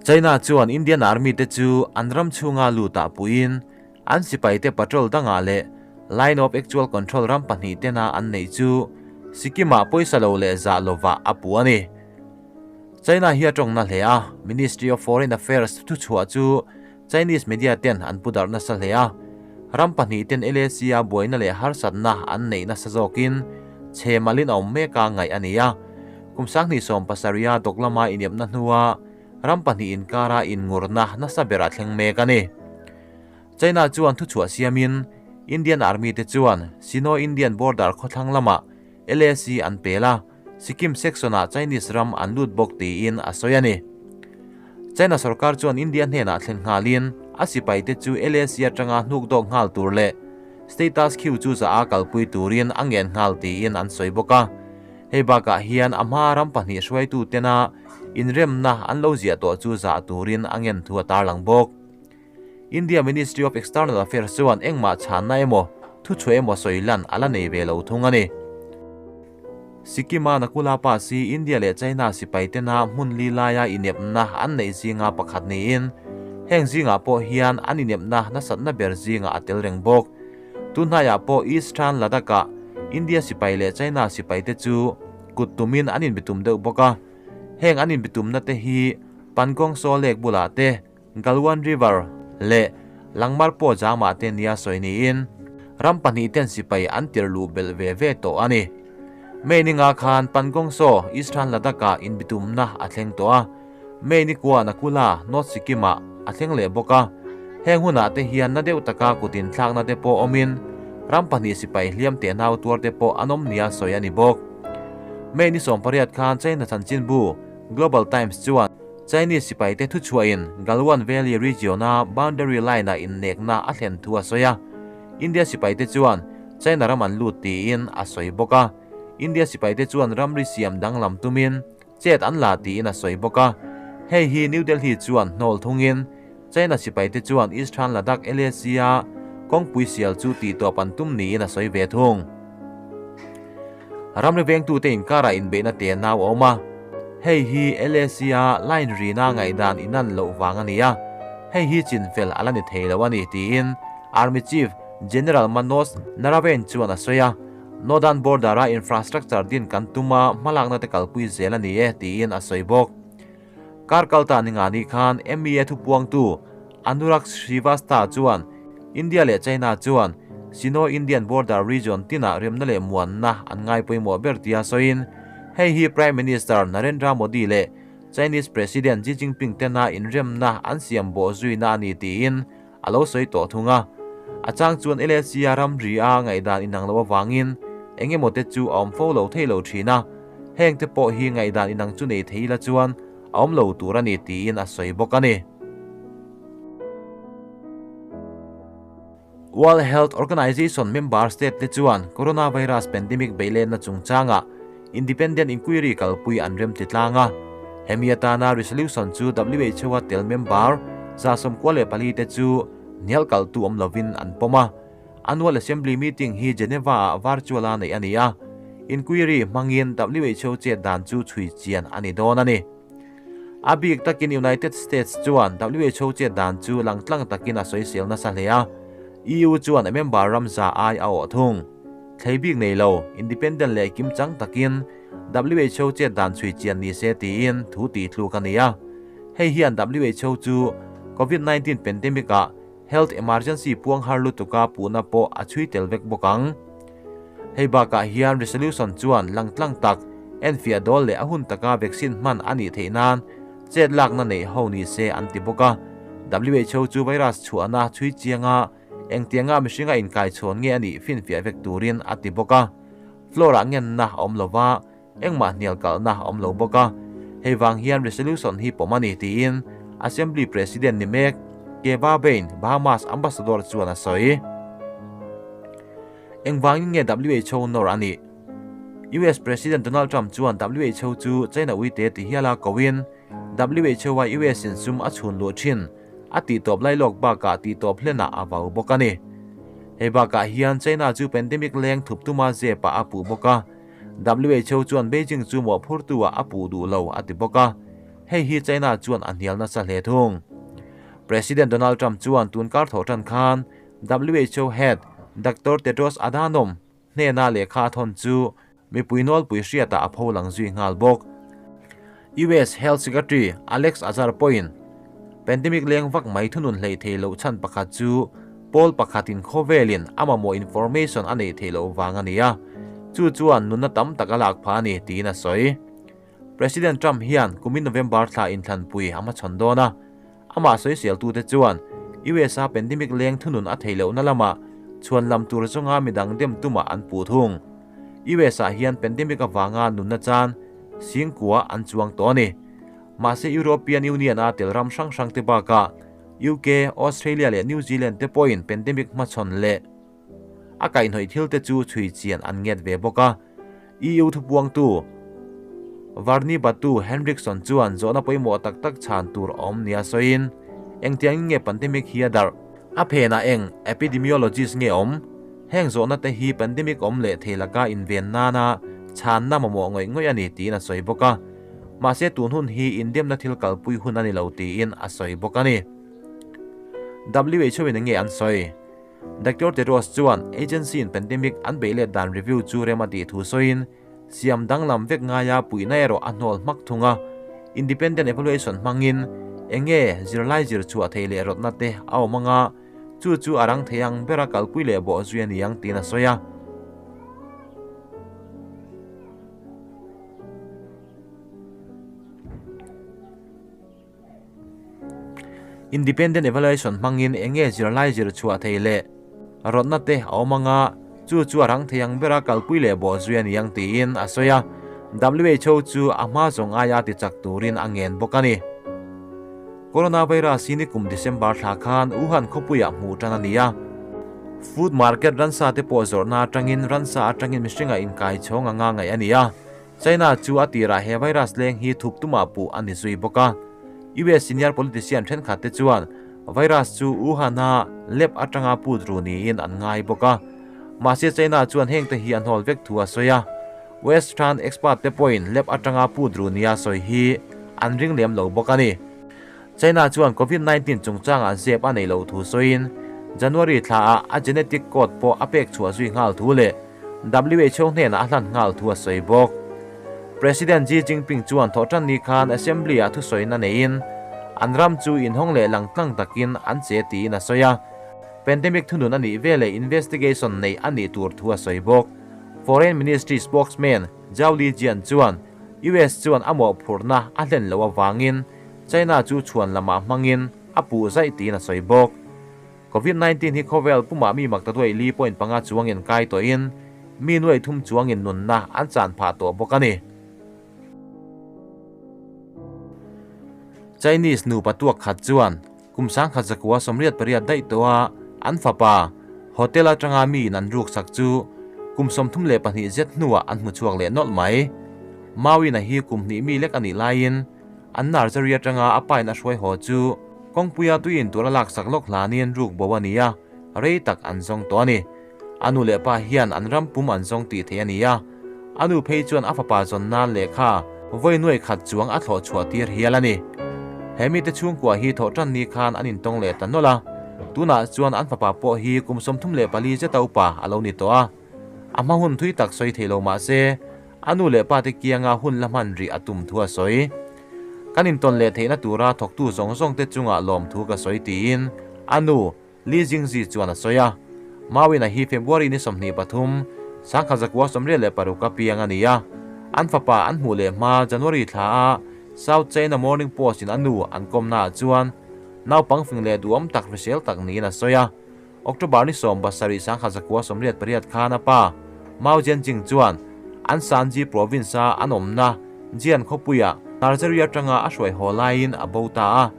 China chuan Indian Army te chu an ram chhunga lutah puiin an sipaite patrol dangah leh Line of Actual Control ram pahnih tena an neih chu Sikkim-ah pawisa lo leh zah lovah a puh a ni. China hi a tawngna hle a, Ministry of Foreign Affairs thuchhuah chu Chinese media ten an pu darh nasa hle a, ram pahnih ten LAC-a buaina leh harsatna an neih nasa zawkin chhe malin a awm mek a ngaih a ni a. Kum 2017 a dawk lama inepna hnua ram pahnih inkara inngurna nasa ber a thleng mek a ni. China chuan thuchhuah siamin Indian Army te chuan Sino-Indian border khawthlang lamah LAC an pel a, Sikkim section-ah Chinese ram an lut bawk tiin a sawi a ni. China sorkar chuan India hnenah thlen nghalin a sipaite chu LAC atanga hnuk dawk nghal tur leh status quo chu zah a kalpui turin a ngen nghal tiin an sawi bawk a. Hei bakah hian a hma ram pahnih hruaitu tena inremna an lo ziah tawh chu zah turin a ngen thu a tarlang bawk. India Ministry of External Affairs chuan engmah chhanna emaw, thuchhuah emaw sawi lan a la nei ve lo thung a ni. Sikkim-a Nakula Pass hi India leh China sipai tena hmun li laia inepna an neih zinga pakhat niin, heng zingah pawh hian an inepna nasatna ber zingah a tel reng bawk. Tunhnaiah pawh Eastern Ladakh-ah India sipai leh China sipaite chu kut tumin an inbitum deuh bawk a. Heng an inbitumna te hi Pangong Tso Lake bulah te, Galwan River leh Langmar pawh jamah te nia sawi niin ram pahnih ten sipai an tir luh belh ve ve tawh a ni. May ni nga khan Pangong Tso, Eastern Ladakh-ah inbitumna a thleng tawh a, May ni kua Nakula, North Sikkim-ah a thleng leh bawk a. Heng hunah te hian na deuh taka kut inthlakna te pawh awmin ram pahnih sipai hliam teh nau tuar te pawh an awm nia sawi a ni bawk. May ni 18 khan China chanchinbu Global Times chuan Chinese sipaite thuchhuahin Galwan Valley region-a boundary line-ah innekna a thlen thu a sawi a. India sipaite chuan China ram an lut tiin a sawi bawk a. India sipaite chuan ramri siam danglam tumin chet an la tiin a sawi bawk a. Hei hi New Delhi chuan hnawl thungin China sipaite chuan Eastern Ladakh LAC-a kawngpui sial chu tihtawp an tum niin a sawi ve thung. Ramri vengtute inkarah inbeihna te nau a awm a, hei hi LAC-a line rina ngaihdan inan loh vang a ni a, hei hi chinfel a la ni thei lo a ni tiin Army Chief General Manoj Naravane chuan a sawi a, Northern Border-a infrastructure din kan tum a, hmalakna te kalpui zel a ni e tiin a sawi bawk. Kar kalta ni nga ni khan MEA thupuangtu Anurag Srivastava chuan India leh China chuan Sino-Indian border region tinah remna leh muanna an ngai pawimawh ber tia sawiin hei hi Prime Minister Narendra Modi leh Chinese President Xi Jinping tena inremna an siam bawh zuina a ni tiin a lo sawi tawh thung a. A chang chuan LAC-a ramri a ngaihdan inang loh avangin eng emaw te chu a awm fo lo thei lo thin a, heng te pawh hi ngaihdan inang chu nei thei ila chuan a awm lo tur a ni tiin a sawi bawk a ni. World Health Organization member state te chuan coronavirus pandemic beihlenna chungchangah independent inquiry kalpui an rem ti tlang a. Hemi atana resolution chu WHO-a tel member 94 te chu hnial kaltu awm lovin an pawm a. Annual Assembly meeting hi Geneva-ah virtual-a neih a ni a, inquiry hmangin WHO chet dan chu chhui chian a ni dawn a ni. A bik takin United States chuan WHO chet dan chu langtlang takin a sawisel nasa hle a, EU chuan a member ram za ai a awh thung. Thlei bik nei lo, independent leh kimchang takin WHO chet dan chhui chian ni se tiin thu tih tluk a ni a. Hei hian WHO chu Covid 19 pandemic-ah Health emergency puang har lutuka puhna pawh a chhui tel vek bawk ang. Hei bakah hian resolution chuan langtlang tak, enfiah dawl leh a hun taka vaccine hman a nih theih nan chet lakna neih ho ni se an ti bawk a. WHO chu virus chhuahna chhui chianga engtianga mihringa inkaichhawn nge a nih finfiah vek turin a ti bawk a. Floor-ah ngenna a awm lova, engmah hnial kalhna a awm lo bawk a, hei vang hian resolution hi pawm a ni tiin Assembly President ni mek Keva Bain, Bahamas Ambassador chuan a sawi. Engvangin nge WHO nawr a nih? US President Donald Trump chuan WHO chu China uite ti hiala koin WHO-a US in sum a chhun luh thin a tihtawp lailawk bakah tihtawp hlenah a vau bawk a ni. Hei bakah hian China chu pandemic leng thup tuma zepah a puh bawk a, WHO chuan Beijing chu mawhphurtu-ah a puh duh lo a ti bawk a. Hei hi China chuan a hnial nasa hle thung. President Donald Trump chuan tun kar thawh tan khan WHO head Doctor Tedros Adhanom hnena lehkha a thawn chu mipui nawlpui hriatah a pho lang zui nghal bawk. US Health Secretary Alex Azar pawhin pandemic leng vak mai thunun hleih thei loh chhan pakhat chu pawl pakhatin khawvelin a mamawh information a neih theih loh vang a ni a, chu chuan nunna tam tak a lak phah a ni tiin a sawi. President Trump hian kumin November thla inthlanpui a hmachhawn dawn a, amah sawiseltute chuan US-a pandemic leng thunun a theih lohna lamah chhuan lam tur zawnga midang dem tumah an puh thung. US-ah hian pandemic avanga nunna chan singkua an chuang tawh a ni. Mahse European Union-a tel ram hrang hrangte bakah UK, Australia leh New Zealand te pawhin pandemic hmachhawn leh a kaihhnawih thilte chu chhui chian an nget ve bawk a. EU thupuangtu Varni Batu Henriksson chuan zawhna pawimawh tak tak chhan tur a awm nia sawiin, Engtiangin nge pandemic hi a darh? A phenah eng epidemiologist nge awm? Heng zawhna te hi pandemic awm leh thei laka inven nana chhanna mamawh ngawih ngawih a ni tiin a sawi bawk a. Mahse tun hun hi indemna thil kalpui hun a ni lo tiin a sawi bawk a ni. WHO in enge an sawi? Doctor Tedros chuan agency in pandemic an beih let dan review chu rem a tih thu sawiin, siam danglam vek ngaia puihna erawh a hnawl hmak thung a, independent evaluation hmangin enge zirlai zir chhuah thei leh rawtna te a awm anga, chu chu a rang thei ang bera kalpui leh bawh zui a ni ang tiin a sawi a. Independent evaluation hmangin enge zirlai zir chhuah thei leh rawtna te a awm anga, chu chu a rang thei ang bera kalpui leh bawh zui a ni ang tiin a sawi a. WHO chu a hma zawng aia tichak turin a ngen bawk a ni. Coronavirus hi nikum December thla khan Wuhan khawpuiah hmuh tan a ni a. Food market ransa te pawh zawrhna atangin ransa atangin mihringa inkai chhawng anga ngaih a ni a. China chu a tirah he virus leng hi thup tumah puh a ni zui bawk a. US senior politician thenkhat te chuan virus chu Wuhan-a lab atanga put ru niin an ngai bawk a. Mahse China chuan hengte hi a hnawl vek thu a sawi a. Western expert te pawhin lab atanga put ru nia sawi hi an ring lem lo bawk a ni. China chuan Covid 19 chungchangah zep a neih loh thu sawiin January thlaah a genetic code pawh a pek chhuah zui nghal thu leh WHO hnenah a hlan nghal thu a sawi bawk. President Xi Jinping chuan thawhtanni khan Assembly-ah thusawina neiin an ram chu inhawng leh langtlang takin an che tiin a sawi a, pandemic thunun a nih veleh investigation neih a nih tur thu a sawi bawk. Foreign Ministry spokesman Zhao Lijian chuan US chuan a mawhphurhna a hlen loh avangin China chu chhuan lamah hmangin a puh zaih tiin a sawi bawk. Covid 19 hi khawvel pumah mi makta duai li point panga chuangin kai tawhin mi nuai thum chuangin nunna an chan phah tawh bawk a ni. Chinese nupa tuak khat chuan kum sangkhat zakua 88 daih tawha an fapa hotel atanga mi in an ruk sak chu kum 32 zet hnuah an hmu chhuak leh nawlh mai. Mawina hi kum hnih mi lek a nih laiin An nursery atanga a pa in a hruai haw chu kawngpuia tui in tur a laksak lawk hlanin ruk bo a ni a, rei tak an zawng tawh a ni. A nu leh pa hian an ram pum an zawng tih theih a ni a, a nu phei chuan a fapa zawn nan lehkha vawi nuai khat chuang a thlawh chhuah tir hial a ni. He mite chhungkua hi thawh tan ni khan an intawng leh ta nawlh a, tunah chuan an fapa pawh hi kum 34 zeta upa a lo ni tawh a. A hma hun thui tak sawi thei lo mah se, a nu leh pa te kianga hun la hman rih a tum thu a sawi. Kan intawn leh theihna tura thawktu zawng zawng te chungah lawmthu ka sawi tiin a nu Li Jingzi chuan a sawi a. Mawina hi February ni 23, 1986 a piang a ni a. An fapa an hmuh leh hma January thla a South China Morning Post in a nu an kawmnaah chuan naupang fing leh duhawm tak hrisel tak niin a sawi a. October ni 7 1988 khan a pa Mao Jianjing chuan an Shanxi province-a an awmna Jian khawpuiah nursery atanga a hruai haw laiin a bo ta a.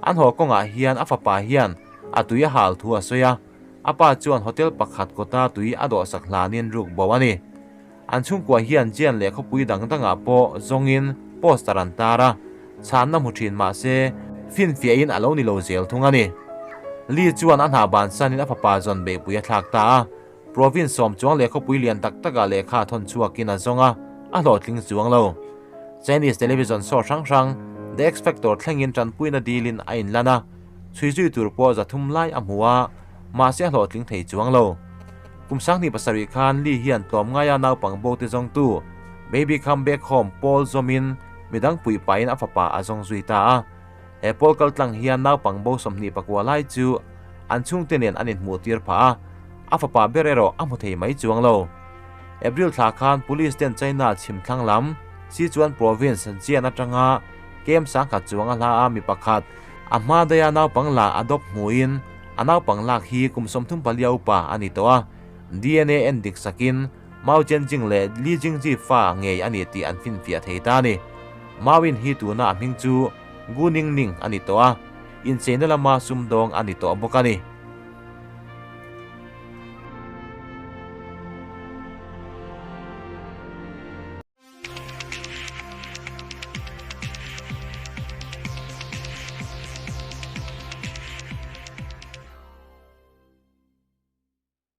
An haw kawngah hian a fapa hian a tui a hal thu a sawi a, a pa chuan hotel pakhat kawta tui a dawhsak hlanin ruk bo a ni. An chhungkua hian Jian leh khawpui dang dangah pawh zawngin poster an tar a, chhanna hmu thin mah se finfiahin a lo ni lo zel thung a ni. Li chuan a hna bansanin a fapa zawn beihpui a thlak ta a, province sawm chuang leh khawpui lian tak takah lehkha thawn chhuakin a zawng a, a hlawhtling chuang lo. Chinese television show hrang hrang The X Factor thlengin tanpuina dilin a inlan a, chhui zui tur pawh 300 lai a hmu a, mahse a hlawhtling thei chuang lo. Kum 2007 khan Li hian tlawm ngaia naupang bo te zawngtu Baby Come Back Home pawl zawmin midang pui pahin a fapa a zawng zui ta a. He pawl kal tlang hian naupang bo 29 lai chu an chhungte nen an inhmuh tir phah a, a fapa ber erawh a hmu thei mai chuang lo. April thla khan police ten China chhim thlang lam Sichuan province Jian atanga kem 10,000 chuang a hla a mi pakhat a hma daia naupang la adopt hmuin a naupang lak hi kum 34 upa ani tawh a. DNA en dik sakin Mao Jianjing leh Li Jingji fa ngei ani tih an fin fiah thei ta ni. Mawin hi tuna a hming chu Gu Ning Ning ani tawh a, incheina lama sumdawng ani tawh bawk ani.